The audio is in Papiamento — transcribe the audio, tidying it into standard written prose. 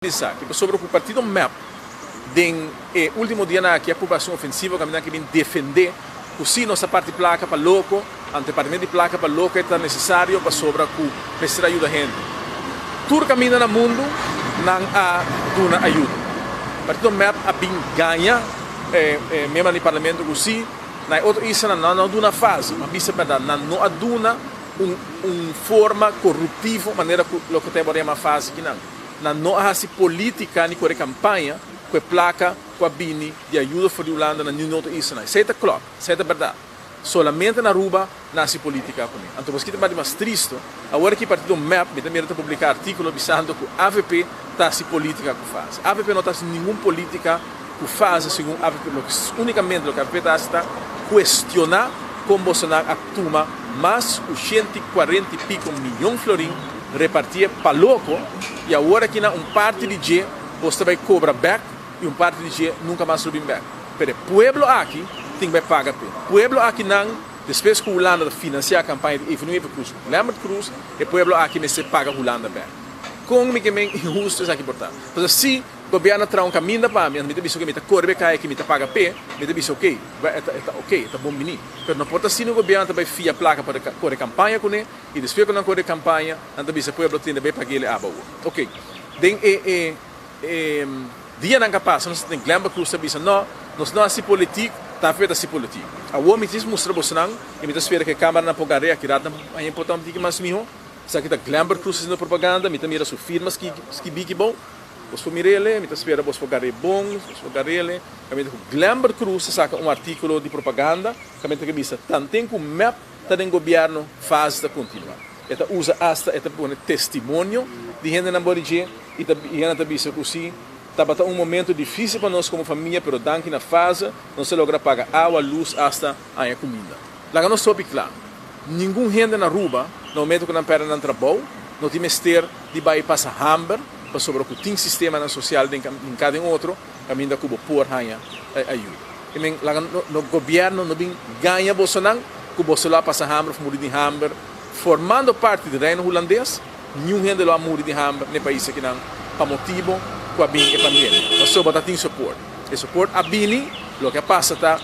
Esaki pasobra ku partido mep den e ultimo dianan aki a purba hasi un ofensiva kaminda nan ke bin defende ku si nos ta parti plaka pa loko, anto e partimentu di plaka pa loko e ta nesesario pasobra ku mester a yuda hende. Tur kaminda na mundu nan a duna ayudo. Partido mep a bin gaña e miembronan di parlamento ku si na e otro islanan nan no a duna fase, ma bisa bèrdat nan no a duna un forma koruptivo manera ku loke ta e por yama fase kinan. Nan no a hasi politica ni kore campaña ku e placa ku a bini di ayuda for di Hulanda na ningun otro islanan. Esei ta klop, esei ta berdad. Solamente na Aruba nan hasi politica kuné. Anto paski ta bati mas tristo, awor aki partido mep mi ta mira ta publica articulo bisando ku avp ta hasi politica ku fase. Avp no ta hasi ningun politica ku fase segun avp. Loke unicamente loke avp ta hasi ta cuestiona kon bosonan a tuma mas ku 140 i pico miyon florin repartié pa loko i awor aki na un parti di dje bos ta bai kobra bek i un parti di dje nunka mas lo bin bek. Pero e pueblo aki tin bai paga p'e. Pueblo aki nan, despues ku Hulanda ta finansiá kampaña di Evelyn Wever Croes ku Glenbert Croes, e pueblo aki mester paga Hulanda bek. Kon mi ke men inhusto esaki por ta? Pasobra si gobièrnu a traha un kaminda pa mi, anto mi ta bisa oke mi ta kore be kaya aki mi ta paga p'e, mi ta bisa oke, e ta oke, e ta bon bini. Pero no por ta asina ku gobièrnu ta bai fia plaka pa kore kampaña kuné. I despues ku nan kore kampaña, nan ta bisa pueblo tende bai pag'el e aba awor. Ok, den e dianan ku a pasa nos ta den Glenbrook Cruz ta bisa no, nos no hasi politik, ta afet hasi politik. Awor mi tin mustra bosonan i mi ta spera ku e kameranan por gar'é aki rat nan haña e porta un tiki mas mihó. Esaki ta Glenbrook Cruz hasiendo propaganda, mi ta mira su firma skibí aki bou. Bos por mir'el, mi ta spera bos por gar'é bon, bos por gar'el. Kaminda ku Glenbrook Cruz ta saka un artíkulo di propaganda, kaminda ta bisa tanten ku mep ta den gobierno fase ta continua. E ta usa hasta e ta pone testimonio di hendenan bo di dje y ta y hendenan ta bisa cu si tabata un momento dificil pa nos como famia pero danki na fase nos a logra paga awa, luz hasta haña cuminda. Laga nos hopi cla, ningun hende na Aruba na momento cu nan perde nan trabou no tin mester di bay pasa hamber pasobra cu tin sistemanan social den cada den otro caminda cu bo por haña ayuda. I men laga no gobierno no bin gaña bosonan ku boso lo a pasa hamber of muri di hamber. Formando parti di Reino Hulandes, niun hende lo a muri di hamber na e pais akinan pa motibo ku a bin e pandemia. Pasobra ta tin soport. E soport a bini, loke a pasa ta.